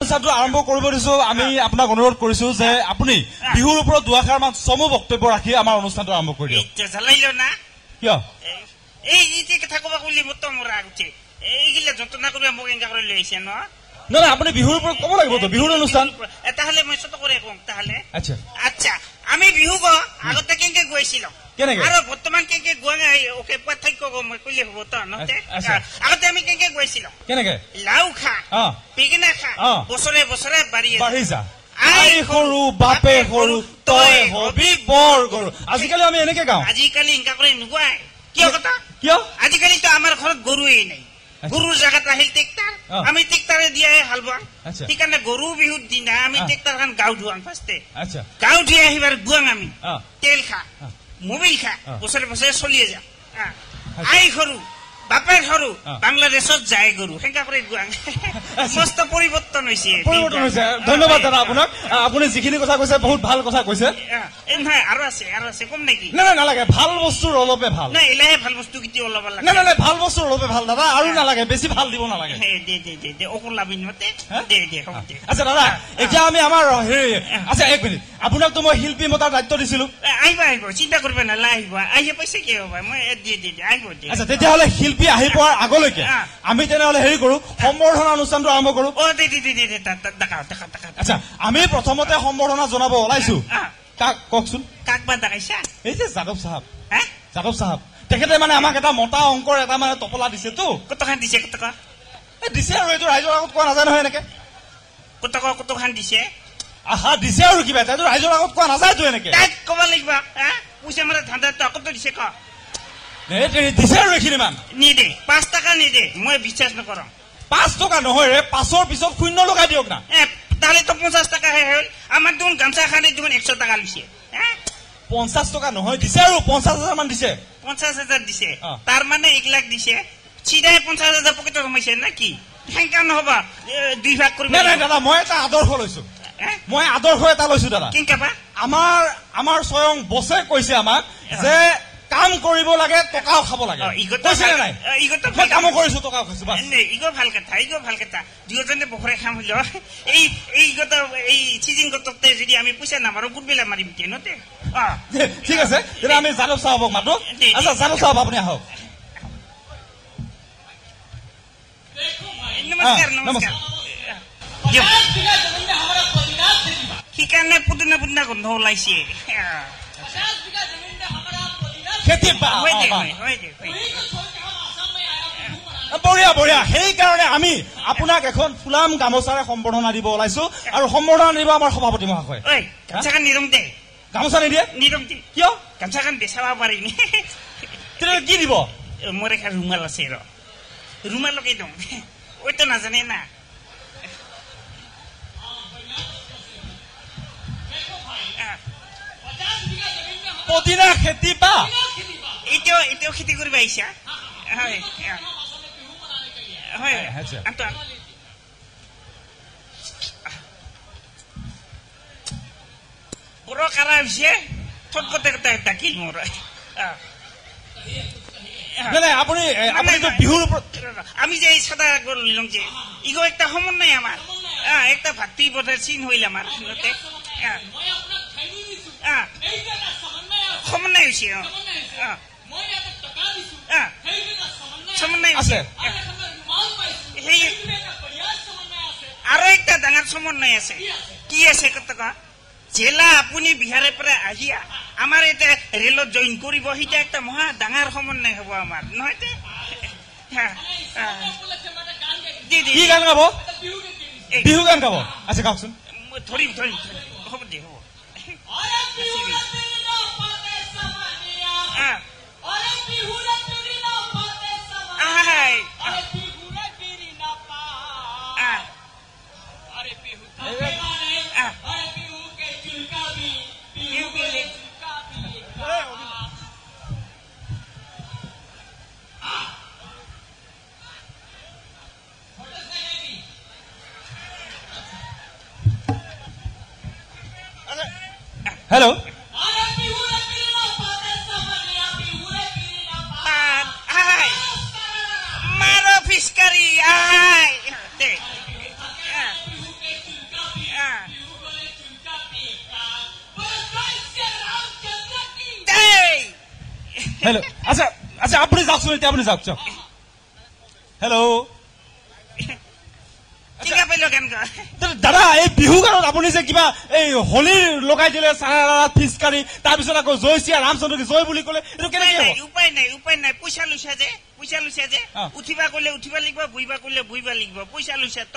অনুষ্ঠানটো আৰম্ভ কৰিব দিছো। আমি আপোনাক অনুৰোধ কৰিছো যে আপুনি বিহুৰ ওপৰত দুআষাৰ মান চমু বক্তব্য ৰাখি আমাৰ অনুষ্ঠানটো আৰম্ভ কৰি দিয়ক। না কিয় এই কথা ক'ব বুলি মোৰ ৰাগ উঠে, এইগিলা যন্ত্ৰণা কৰিব মোক এনেকা কৰি লৈ আহিছে ন? নহয়, আপুনি বিহুৰ ওপৰত ক'ব লাগিব তো, বিহুৰ অনুষ্ঠান। তাহলে মই চত কৰি কম তাহলে। আচ্ছা আচ্ছা, আমি বিহু গ আগতে কেনেকে গৈছিলো আৰু বৰ্তমান কেনেকে গোৱা ওকে পাৰ্থক্য মই ক'লে হ'ব তো নহতে? আগতে আমি কেনেকে গৈছিলো? কেনেকে? লাও খা, বেঙেনা খা, বছৰে বছৰে বাঢ়ি বাঢ়ি যা, আই সৰু বাপে সৰু তই হবি বৰ গৰু। আজিকালি আমি এনেকে গাওঁ। আজিকালি এনেকা কৰি নোগোৱাই। কিয় কথা? কিয়? আজিকালিতো আমাৰ ঘৰত গৰুৱেই নাই। গৰুৰ জেগাত আহিল ট্ৰেক্টাৰ, আমি ট্ৰেক্টাৰে দিয়াহে হাল বোৱাং। সেইকাৰণে গৰু বিহুৰ দিনা আমি ট্ৰেক্টাৰখন গাও ধুৱাং ফাৰ্ষ্টে। গাও ধুই আহিবাৰ গোৱাং আমি তেল খা, মোবিল খা, বছৰে বছৰে চলিয়ে যা। আই সৰু বাপেৰ সৰু বাংলাদেশত যায় গৰু, সেনেকা কৰি গোৱাং। মস্ত পৰিৱৰ্তন হৈছে। পৰিৱৰ্তন হৈছে। ধন্যবাদ দাদা আপোনাক, আপুনি যিখিনি কথা কৈছে বহুত ভাল কথা কৈছে। নহয় আৰু আছে, আৰু আছে কম নেকি? নাই নাই নালাগে, ভাল বস্তুৰ অলপে ভাল। নাই এলাহে ভাল বস্তু কেতিয়া ওলাব লাগে। নাই নাই নাই, ভাল বস্তুৰ অলপে ভাল দাদা, আৰু নালাগে, বেছি ভাল দিব নালাগে। দে দে দে দে অকলাবি নহতে দে দে হ'ব দে। আচ্ছা দাদা, এতিয়া আমি আমাৰ হেৰি, আচ্ছা এক মিনিট, আপোনাকতো মই শিল্পী মতাৰ দায়িত্ব দিছিলো। আহিব আহিব, চিন্তা কৰিব নালাগে, আহিব। আহি পাইছে কি হ'ব, মই দে দে দে আহিব দে। আচ্ছা তেতিয়াহ'লে শিল্পী আহি পোৱাৰ আগলৈকে আমি তেনেহ'লে হেৰি কৰো, সম্বৰ্ধনা অনুষ্ঠানটো আৰম্ভ কৰো। আচ্ছা আমি প্ৰথমতে সম্বৰ্ধনা জনাব ওলাইছো কাক কওকচোন? কাক বা ডাকাইছা? এই যে যাদৱ চাহাব, যাদৱ চাহাব, তেখেতে মানে আমাক এটা মতা অংকৰ এটা মানে টপলা দিছে তো। কতখান দিছে? কতকা দিছে আৰু এইটো ৰাইজৰ আগত কোৱা নাযায় নহয় এনেকে। কতকা কতখান দিছে? আহা দিছে আৰু কিবা এটা, এইটো ৰাইজৰ আগত কোৱা নাযায়তো এনেকে। তাক ক'ব লাগিব, পইচা মানে ধান্দা কত দিছে ক? দিছে আৰু এইখিনি মান। নিদে, 5 টকা নিদে, মই বিশ্বাস নকৰো। 5 টকা নহয় ৰে, 5ৰ পিছত শূন্য লগাই দিয়ক না। তাহলে তো 50 টকাহে হ'ল। আমাৰ দেখোন গামোচা খানে দেখোন 100 টকা লৈছে। 50 টকা নহয়, দিছে আৰু 50,000 মান দিছে। 50,000 দিছে, তাৰ মানে 1 লাখ দিছে। চিধাই 50,000 পকেটত সোমাইছে নে কি? সেনেকা নহ'ব, দুই ভাগ কৰিব। নাই নাই দাদা, মই এটা আদৰ্শ লৈছো, মই আদৰ্শ এটা লৈছো দাদা। কেনেকা বা? আমাৰ আমাৰ স্বয়ং বছে কৈছে আমাক যে কাম কৰিব লাগে, টকাও খাব লাগে। কৈছে নাই? মই কামো কৰিছো, টকাও খাইছো। ইগো ভাল কথা, ইগো ভাল কথা। দুয়োজনে বখৰে খাম হল। এই এই চিজিন গততে যদি আমি পইচা নামাৰো কোনবিলাক মাৰিম ট্ৰেইনতে। ঠিক আছে, তেতিয়া আমি যাদৱ চাহাবক মাতো। আচ্ছা যাদৱ চাহাব আপুনি আহক। নমস্কাৰ নমস্কাৰ। সেইকাৰণে পুদিনা পুদিনা গোন্ধ ওলাইছে। বঢ়িয়া বঢ়িয়া। সেইকাৰণে আমি আপোনাক এখন ফুলাম গামোচাৰে সম্বৰ্ধনা দিব ওলাইছো, আৰু সম্বৰ্ধনা দিব আমাৰ সভাপতি মহাশয়। গামোচাখন নিদম দে। গামোচা নিদিয়ে? নিদম দে। কিয়? গামোচাখন বেচাব পাৰিম। তেতিয়া কি দিব? মোৰ এখন ৰুমাল আছে, ৰ ৰুমালকে দিওঁ। ওইতো নাজানে না। পদিনা খেতি বা এতিয়াও এতিয়াও খেতি কৰিব আহিছা? হয় হয়। বৰ কাৰা হৈছে, থত গোটে ডাকিল মোৰ। আপুনি বিহুৰ ওপৰত আমি যে এই চাদা লওঁ যে ইগো একটা সমন্বয় আমাৰ, একটা ভাতৃবোধৰ চিন হইল আমাৰ। সমন্বয় হৈছে। সমন্বয় আছে। আৰু একটা ডাঙৰ সমন্বয় আছে। কি আছে কতকা? জেলা আপুনি বিহাৰৰ পৰা আহিয়া আমাৰ এতিয়া ৰেলত জইন কৰিব, সেইটা একটা মহা ডাঙৰ সমন্বয় হ'ব আমাৰ, নহয়? কি গান গাব? বিহু গান গাব। আচ্ছা গাওকচোন। ধৰিম ধৰিম, হ'ব দে হ'ব। হেল্ল' মাৰো ফিচকাৰী আই দে। হেল্ল' আচ্ছা আচ্ছা আপুনি যাওকচোন এতিয়া, আপুনি যাওক যাওক। হেল্ল' দাদা, এই বিহু গানত আপুনি যে কিবা এই হোলীৰ লগাই দিলে ফিচকাৰী, তাৰপিছত আকৌ জয় চিয়া ৰামচন্দ্ৰ জয় বুলি ক'লে, এইটো কেনেকে? উপায় নাই, উপায় নাই। পইচা লৈছা যে, পইচা লৈছা যে, উঠিবা ক'লে উঠিবা লাগিব, বহিবা ক'লে বহিবা লাগিব, পইচা লৈছা ত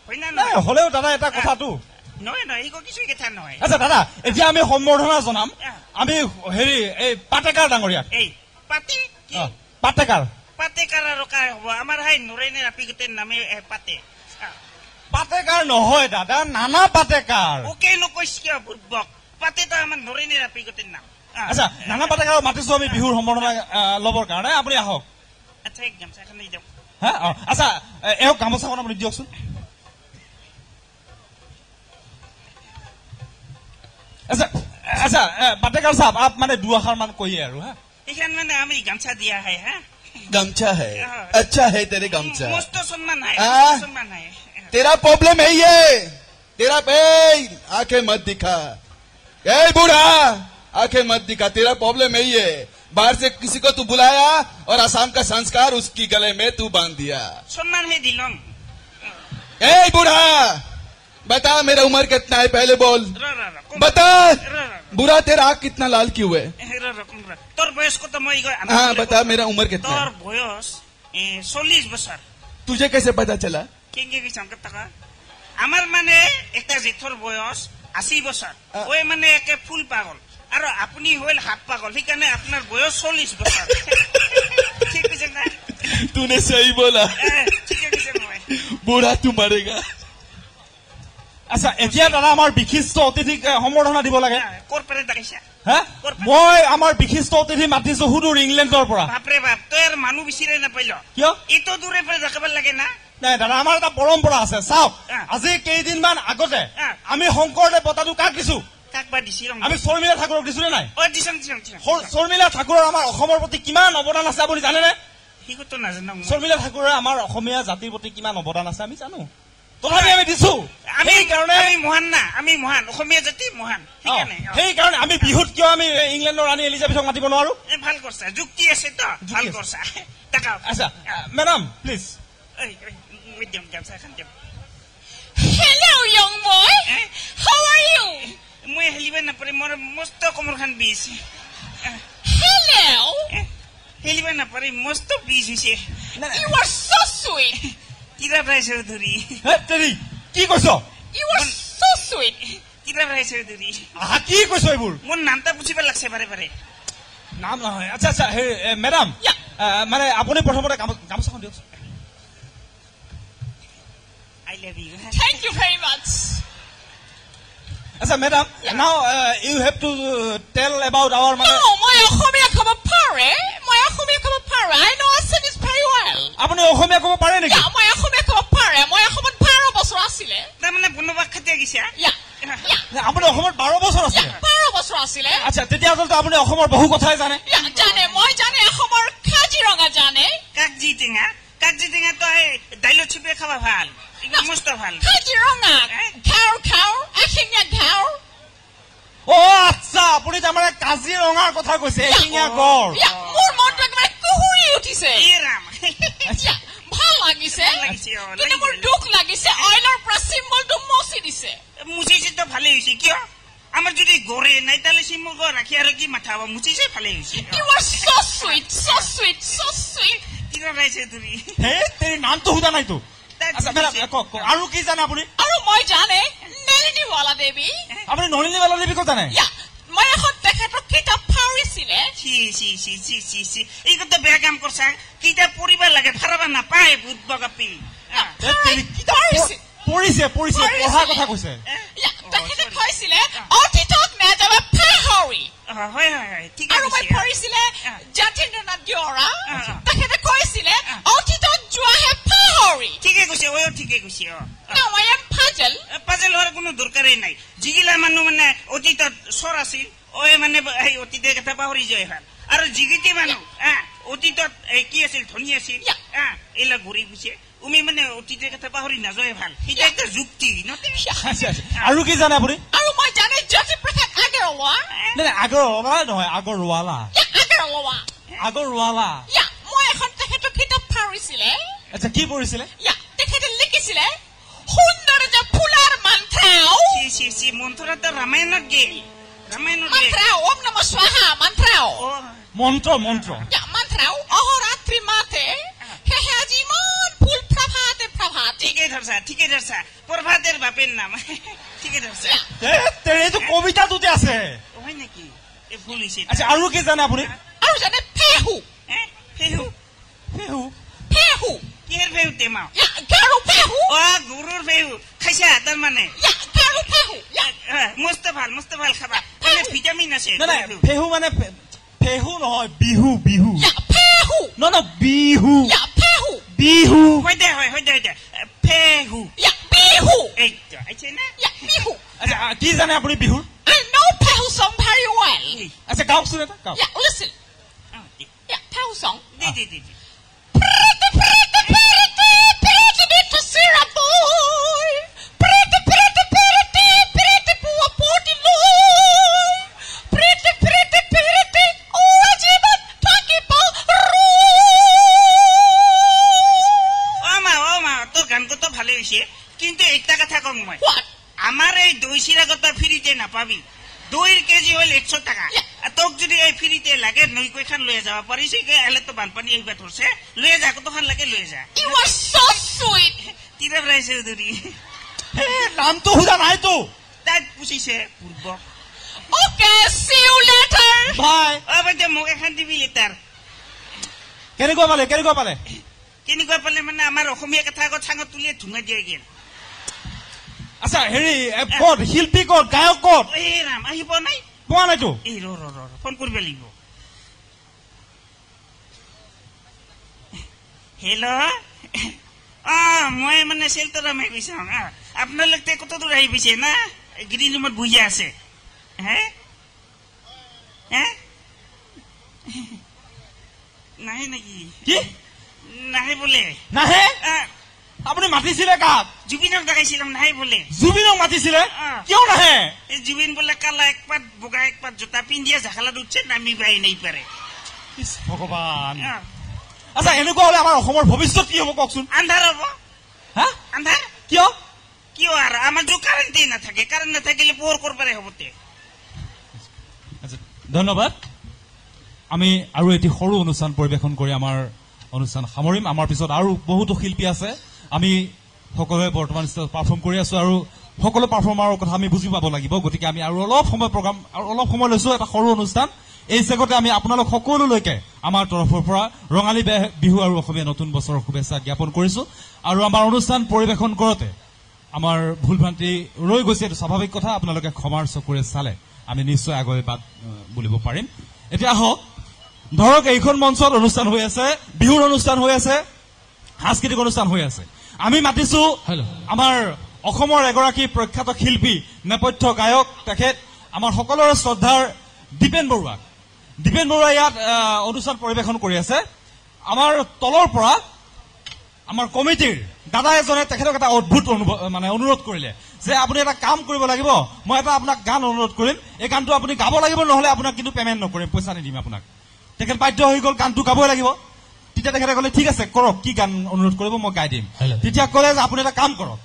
হয় না নহয়? হ'লেও দাদা এটা কথাটো নহয় নহয়, এই কিছু কথা নহয়। আচ্ছা দাদা, এতিয়া আমি সম্বৰ্ধনা জনাম আমি হেৰি এই পাটেকাৰ ডাঙৰীয়াক। এই পাতে পাটেকাৰ, পাটেকাৰ আৰু কাৰ হ'ব? আমাৰ সেই নৰেনে ৰাপি গোটেই নামে পাতে। পাটেকাৰ নহয় দাদা, নানা পাটেকাৰ। ওকে নকৈছ কিয় বুৰ্বক? পাতে তো আমাৰ নৰেনে ৰাপি গোটেই নাম। আচ্ছা, নানা পাটেকাৰক মাতিছো আমি বিহুৰ সম্বৰ্ধনা ল'বৰ কাৰণে, আপুনি আহক। আচ্ছা, এই গামোচাখন দি দিয়ক। হা, আচ্ছা, এওঁক গামোচাখন আপুনি দিয়কচোন। আচ্ছা আচ্ছা, পাটেকাৰ চাহাব, আপ মানে দুআষাৰ মান কৈয়ে আৰু। হা, এইখন মানে আমি গামছা দিয়া হয়। হা, गमछा है, अच्छा है तेरे गमछा, मस्त सम्मान है, सम्मान है। तेरा प्रॉब्लम है ये, तेरा पे आंखें मत दिखा, ए बूढ़ा आंखें मत दिखा, तेरा प्रॉब्लम है ये। बाहर से किसी को तू बुलाया और असम का संस्कार उसकी गले में तू बांध दिया। सम्मान है दिलों। ए बूढ़ा बता मेरा उम्र कितना है, पहले बोल, बता बुरा तेरा आँख कितना लाल क्यों है? তোর বয়স কত? মই हाँ बता मेरा उम्र कितना? তোর বয়স 40 বছর। तुझे कैसे पता चला? কেঙ্গে গেছাম টাকা। আমার মানে একটা জেঠৰ বয়স 80 বছৰ, ওই মানে একে ফুল পাগল, আৰু আপুনি হল হাফ পাগল, সেইকাৰণে আপোনাৰ বয়স 40 বছৰ। ঠিক কৈছে না? तूने सही बोला। ঠিকে কৈছে মই। বুঢ়া तू मरेगा। আচ্ছা, এতিয়া দাদা আমাৰ বিশিষ্ট অতিথিক সম্বৰ্ধনা দিব লাগে। ক'ৰ পৰা ডাকিছা? হা, মই আমাৰ বিশিষ্ট অতিথি মাতিছো সুদূৰ ইংলেণ্ডৰ পৰা। বাপৰে বাপ, তই আৰু মানুহ বিচাৰি নাপাইল কিয়? এইটো দূৰে পৰা ডাকিব লাগে না? নাই দাদা, আমাৰ এটা পৰম্পৰা আছে। চাওক, আজি কেইদিনমান আগতে আমি শংকৰদেৱ বঁটাটো কাক দিছো? কাক বা দিছিল? আমি শৰ্মিলা ঠাকুৰক দিছো নে নাই? অ দিছো দিছো। শৰ্মিলা ঠাকুৰৰ আমাৰ অসমৰ প্ৰতি কিমান অৱদান আছে আপুনি জানেনে? সেইটোতো নাজানো। শৰ্মিলা ঠাকুৰৰ আমাৰ অসমীয়া জাতিৰ প্ৰতি কিমান অৱদান আছে আমি জানো, তথাপি আমি দিছো। সেইকাৰণে আমি মহান না, আমি মহান অসমীয়া জাতি মহান, সেইকাৰণে আমি বিহুত কিয় আমি ইংলেণ্ডৰ ৰাণী এলিজাবেথক মাতিব নোৱাৰো? ভাল কৰছা, যুক্তি আছে তো, ভাল কৰছা। আচ্ছা madam please. Hello young boy, how are you? মই হেলিব নাপাৰে, মোৰ মস্ত কোমৰখান বিষ। হেল্ল', হেলিব নাপাৰে, মস্ত বিষ হৈছে। You are so sweet. কিতাপ ৰায় চৌধুৰী। কি কৈছ? You are so sweet. কিতাপ ৰায় চৌধুৰী। আহা, কি কৈছ এইবোৰ? মোৰ নামটা বুজিব লাগছে বাৰে বাৰে। নাম নহয়। আচ্ছা আচ্ছা, হেৰি মেডাম, মানে আপুনি প্ৰথমতে গামোচাখন দিয়কচোন। I love you. Thank you very much. আচ্ছা madam, now you have to tell about our মানে। No, মই অসমীয়া ক'ব পাৰে, মই অসমীয়া ক'ব পাৰে। I know Assamese very well. আপুনি অসমীয়া ক'ব পাৰে নেকি? মই অসমীয়া ক'ব পাৰে, মই অসমত 12 বছৰ আছিলে। তাৰমানে বনবাস খাটিয়া গৈছা? আপুনি অসমত 12 বছৰ আছিলে? 12 বছৰ আছিলে। আচ্ছা, তেতিয়াহ'লে আপুনি অসমৰ বহু কথাই জানে। জানে, মই জানে অসমৰ কাজিৰঙা জানে। কাগজি টেঙা, কাগজি টেঙা তো দাইলত চিপে খাবা ভাল, মস্ত ভাল। কাজিৰঙা ঘাঁৰ ঘাঁৰ এশিঙীয়া ঘাঁৰ। অ আচ্ছা, আপুনি তাৰমানে কাজিৰঙাৰ কথা কৈছে, এশিঙীয়া গড়। মোৰ মনটো একেবাৰে কুহুৰি উঠিছে। ভাল লাগিছে, কিন্তু মোৰ দুখ লাগিছে, অইলৰ পৰা চিম্বলটো মচি দিছে। মুচিছে তো ভালেই হৈছে, কিয়? আমাৰ যদি গড়ে নাই তাহলে চিম্বল গড় ৰাখি আৰু কি মাথা হ'ব? মুচিছে ভালেই হৈছে। You are so sweet, so sweet, so sweet. কিবা গাইছে তুমি? হে, তেৰি নামটো সোধা নাইতো। আচ্ছা মেডাম, কওক আৰু কি জানে আপুনি? আৰু মই জানে নলিনীবালা দেৱী। আপুনি নলিনীবালা দেৱী ক'ত জানে? মই এখন তেখেতৰ কিতাপ ফাউৰিছিলে। চি চি চি চি চি চি, এই কথা বেয়া কাম কৰছা। কিতাপ পঢ়িব লাগে, ফাৰাব নাপায় ভূত বগাপি। পঢ়িছে পঢ়িছে, পঢ়াৰ কথা কৈছে। তেখেতে কৈছিলে অতীতক নাযাবা পাহৰি। হয় হয় হয়, ঠিক আৰু মই পঢ়িছিলে যতীন্দ্ৰনাথ দুৱৰা, তেখেতে কৈছিলে অতীতত যোৱাহে পাহৰি। ঠিকে কৈছে, অ ঠিকে কৈছে। অ Now I am puzzled. Puzzle হোৱাৰ কোনো দৰকাৰেই নাই। যিগিলা মানুহ মানে অতীতত চৰ আছিল, ঐ মানে সেই অতীতৰ কথা পাহৰি যায় ভাল। আৰু যিকেইটি মানুহ অতীতত কি আছিল, ধনী আছিল, এইবিলাক ঘূৰি গৈছে, উমি মানে অতীতৰ কথা পাহৰি নাযায় ভাল। সেইটো এটা যুক্তি। আৰু কি জানে আপুনি? আৰু মই জানে জ্যোতিপ্ৰসাদ আগৰৱালা। নাই নাই, আগৰৱালা নহয়, আগৰৱালা। আগৰৱালা। আগৰৱালা। ইয়া, মই এখন তেখেতৰ কিতাপ পঢ়িছিলে। আচ্ছা, কি পঢ়িছিলে? ইয়া, তেখেতে লিখিছিলে সৌন্দৰ্য ফুলাৰ মন্ত্ৰাও। চি চি চি, মন্ত্ৰটো ৰামায়ণত গেল, ৰামায়ণত গেল। মন্ত্ৰাও, ওম নমঃ স্বাহা মন্ত্ৰাও। মন্ত্ৰ, মন্ত্ৰ। ইয়া, মন্ত্ৰাও অহৰাত্ৰি মাতে, সেহে আজি ইমান ফুল প্ৰভাতে প্ৰভাতে। ঠিকেই ধৰছা, ঠিকেই ধৰছা, প্ৰভাতেৰ বাপেৰ নাম। ঠিকেই ধৰছা। এইটো কবিতাটোতে আছে। হয় নেকি? এই ভুল হৈছে। আচ্ছা, আৰু কি জানে আপুনি? আৰু জানে ফেহু। ফেহু? ফেহু, ফেহু। কিহেৰ ফেহু তে মা? গৰু ফেহু। অ, গৰুৰ ফেহু খাইছা তাৰমানে? গৰু ফেহু। মস্ত ভাল, মস্ত ভাল খাবা, মানে ভিটামিন আছে। নাই নাই, ফেহু মানে ফেহু নহয়, বিহু, বিহু। ফেহু। ন ন, বিহু। ফেহু, বিহু। হয় দে, হয়, হয় দে, হয় দে, ফেহু। বিহু। এইটো আইছে না? বিহু। আচ্ছা, কি জানে আপুনি বিহুৰ? I know Phehu song very well. আচ্ছা, গাওকচোন এটা, গাওক। Yeah, listen. Yeah, Phehu song. দে দে দে দে। Pretty, pretty, pretty, pretty little syrup boy. Pretty, pretty, pretty, pretty poor potty loy. Pretty, pretty, pretty, oh জীৱন থাকিব অ মা, অ মা, তোৰ গানটো ভালেই হৈছে, কিন্তু একটা কথা কম মই। আমাৰ এই দৈ চিৰা কথা ফ্ৰীতে নাপাবি। দৈৰ কেজি হ'ল 100 টকা। তোক যদি এই ফ্ৰীতে লাগে নৈকৈখান লৈ যাব পাৰিছে, এলেতো বানপানী আহিব ধৰছে, লৈ যা, কতখান লাগে লৈ যা। You are so sweet. Tirap Rai Choudhury. নামটো সোধা নাইতো। তাত পুচিছে পূৰ্ব। Okay, see you later. Bye. অ বাইদেউ, মোক এখন দিবি লেটাৰ। কেনেকুৱা পালে, কেনেকুৱা পালে? কেনেকুৱা পালে মানে আমাৰ অসমীয়া কথা আগত চাঙত তুলি ধুঙা দিয়া গেল। আচ্ছা, হেৰি ক'ত শিল্পী, ক'ত গায়ক, ক'ত? এই ৰাম, আহি পোৱা নাই। পোৱা নাইতো। এই ৰ ৰ ৰ, ফোন কৰিব লাগিব। হেল্ল', অ মই মানে চেল্টৰামে কৈছো। আপোনালোক কত দূৰ আহি পাইছে না? গ্ৰীণ ৰুমত বহি আছে। হে হে, নাহে নেকি? কি নাহে বোলে? নাহে? আপুনি মাতিছিলে কাক? জুবিনক দেখাইছিলাম, নাহে বোলে। জুবিনক মাতিছিলে? কিয় নাহে? জুবিন বোলে কালা এক পাত বগা এক পাত জোতা পিন্ধিয়া জাখালাত উঠছে, নামিবাই নাই পাৰে। ভগৱান। আচ্ছা, এনেকুৱা হলে আমাৰ অসমৰ ভৱিষ্যত কি হ'ব কওকচোন? আন্ধাৰ হ'ব। হা, আন্ধাৰ? কিয়? কিয় আৰু আমাৰ যো কাৰেণ্টেই নাথাকে, কাৰেণ্ট নাথাকিলে পোহৰ কৰবাৰে হ'ব তে। আচ্ছা, ধন্যবাদ। আমি আৰু এটি সৰু অনুষ্ঠান পৰিৱেশন কৰি আমাৰ অনুষ্ঠান সামৰিম। আমাৰ পিছত আৰু বহুতো শিল্পী আছে। আমি সকলোৱে বৰ্তমান পাৰফৰ্ম কৰি আছো আৰু সকলো পাৰফৰ্মাৰৰ কথা আমি বুজি পাব লাগিব। গতিকে আমি আৰু অলপ সময় প্ৰগ্ৰাম আৰু অলপ সময় লৈছো, এটা সৰু অনুষ্ঠান। এই চেগতে আমি আপোনালোক সকলোলৈকে আমাৰ তৰফৰ পৰা ৰঙালী বিহু আৰু অসমীয়া নতুন বছৰৰ শুভেচ্ছা জ্ঞাপন কৰিছো। আৰু আমাৰ অনুষ্ঠান পৰিৱেশন কৰোঁতে আমাৰ ভুল ভ্ৰান্তি ৰৈ গৈছে, এইটো স্বাভাৱিক কথা। আপোনালোকে ক্ষমাৰ চকুৰে চালে আমি নিশ্চয় আগলৈ বাট বুলিব পাৰিম। এতিয়া আহক, ধৰক এইখন মঞ্চত অনুষ্ঠান হৈ আছে, বিহুৰ অনুষ্ঠান হৈ আছে, সাংস্কৃতিক অনুষ্ঠান হৈ আছে। আমি মাতিছো আমাৰ অসমৰ এগৰাকী প্ৰখ্যাত শিল্পী, নেপথ্য গায়ক, তেখেত আমাৰ সকলোৰে শ্ৰদ্ধাৰ দীপেন বৰুৱা। দীপেন বৰুৱা ইয়াত অনুষ্ঠান পৰিৱেশন কৰি আছে। আমাৰ তলৰ পৰা আমাৰ কমিটিৰ দাদা এজনে তেখেতক এটা অদ্ভুত মানে অনুৰোধ কৰিলে যে আপুনি এটা কাম কৰিব লাগিব, মই এটা আপোনাক গান অনুৰোধ কৰিম, এই গানটো আপুনি গাব লাগিব, নহ'লে আপোনাক কিন্তু পেমেণ্ট নকৰিম, পইচা নিদিম আপোনাক। তেখেত বাধ্য হৈ গ'ল, গানটো গাবই লাগিব। তেতিয়া তেখেতে ক'লে ঠিক আছে কৰক, কি গান অনুৰোধ কৰিব মই গাই দিম। তেতিয়া ক'লে যে আপুনি এটা কাম কৰক,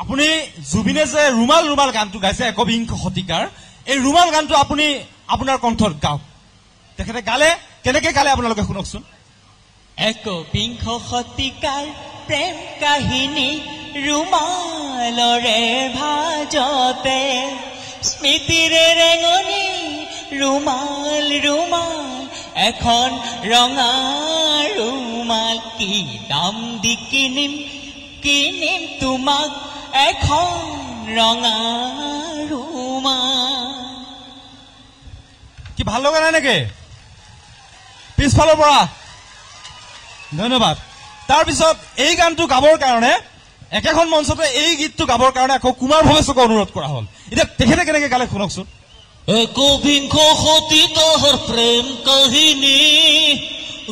আপুনি জুবিনে যে ৰুমাল ৰুমাল গানটো গাইছে একবিংশ শতিকাৰ, এই ৰুমাল গানটো আপুনি আপোনাৰ কণ্ঠত গাওক। তেখেতে গালে, কেনেকে গালে আপোনালোকে শুনকচোন। একবিংশ শতিকাৰ প্ৰেম কাহিনী ৰুমালৰে ভাজতে, স্মৃতিৰে ৰেঙনি ৰুমাল ৰুমাল এখন ৰঙা ৰুমাল, কি দাম দি কিনিম কিনিম তোমাক এখন ৰঙা ৰুমাল। কি ভাল লগা নাই নেকি পিছফালৰ পৰা? ধন্যবাদ। তাৰপিছত এই গানটো গাবৰ কাৰণে একেখন মঞ্চতে এই গীতটো গাবৰ কাৰণে আকৌ কুমাৰ ভৱেশক অনুৰোধ কৰা হ'ল। এতিয়া তেখেতে কেনেকে গালে শুনকচোন। একবিংশ শতিকাৰ প্ৰেম কাহিনী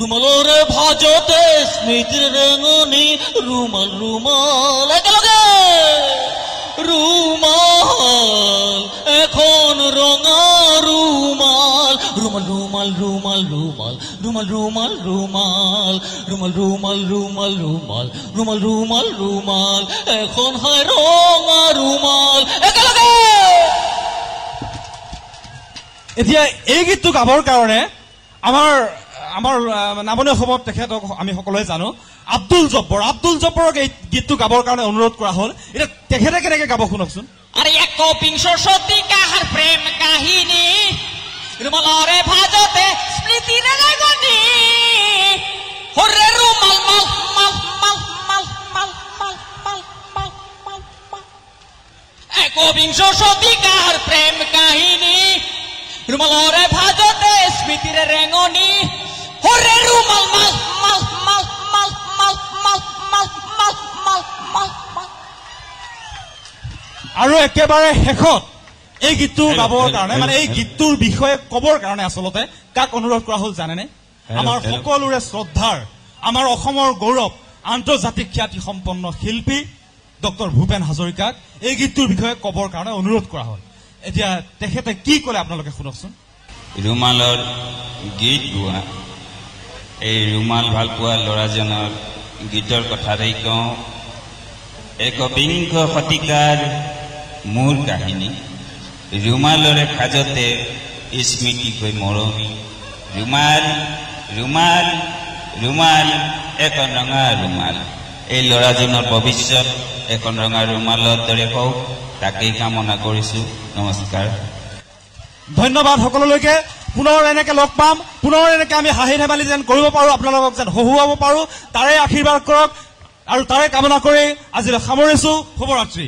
ৰুমালৰে ভাজতে স্মৃতিৰ ৰেঙনি, ৰুমাল ৰুমাল একেলগে ৰুমাল এখন ৰঙা ৰুমাল, ৰুমাল ৰুমাল ৰুমাল ৰুমাল ৰুমাল ৰুমাল ৰুমাল ৰুমাল ৰুমাল ৰুমাল ৰুমাল ৰুমাল ৰুমাল ৰুমাল এখন হয় ৰঙা ৰুমাল। একেলগে এতিয়া এই গীতটো গাবৰ কাৰণে আমাৰ আমাৰ নামনি অসমত তেখেতক আমি সকলোৱে জানো, আব্দুল জব্বৰ। আব্দুল জব্বৰক এই গীতটো গাবৰ কাৰণে অনুৰোধ কৰা হ'ল। এতিয়া তেখেতে কেনেকৈ গাব শুনকচোন। আৰে একবিংশ শতিকাৰ প্ৰেম কাহিনী ৰুমালৰে ভাজতে স্মৃতিৰে ৰেঙনি, হৰে ৰুমাল মাল মাল মাল মাল মাল মাল মাল মাল মাল মাল। একবিংশ শতিকাৰ প্ৰেম কাহিনী ৰুমালৰে ভাজতে স্মৃতিৰে ৰেঙনি, হৰে ৰুমাল মাল মাল মাল মাল মাল মাল মাল মাল মাল মাল মাল। আৰু একেবাৰে শেষত এই গীতটো গাবৰ কাৰণে, মানে এই গীতটোৰ বিষয়ে ক'বৰ কাৰণে আচলতে কাক অনুৰোধ কৰা হ'ল জানেনে? আমাৰ সকলোৰে শ্ৰদ্ধাৰ, আমাৰ অসমৰ গৌৰৱ, আন্তৰ্জাতিক খ্যাতি সম্পন্ন শিল্পী ডক্টৰ ভূপেন হাজৰিকাক এই গীতটোৰ বিষয়ে ক'বৰ কাৰণে অনুৰোধ কৰা হ'ল। এতিয়া তেখেতে কি ক'লে আপোনালোকে শুনকচোন। ৰুমালৰ গীত গোৱা এই ৰুমাল ভাল পোৱা ল'ৰাজনৰ গীতৰ কথাৰেই কওঁ, একবিংশ শতিকাৰ মোৰ কাহিনী, ৰুমালৰে সাজতে স্মৃতি হৈ মৰমী, ৰুমাল ৰুমাল ৰুমাল এখন ৰঙা ৰুমাল। এই ল'ৰাজনৰ ভৱিষ্যত এখন ৰঙা ৰুমালৰ দৰে হওক, তাকেই কামনা কৰিছোঁ। নমস্কাৰ, ধন্যবাদ সকলোলৈকে। পুনৰ এনেকে লগ পাম, পুনৰ এনেকে আমি হাঁহি ধেমালি যেন কৰিব পাৰোঁ, আপোনালোকক যেন হহুৱাব পাৰোঁ, তাৰে আশীৰ্বাদ কৰক আৰু তাৰে কামনা কৰি আজিলৈ সামৰিছোঁ। শুভৰাত্ৰি।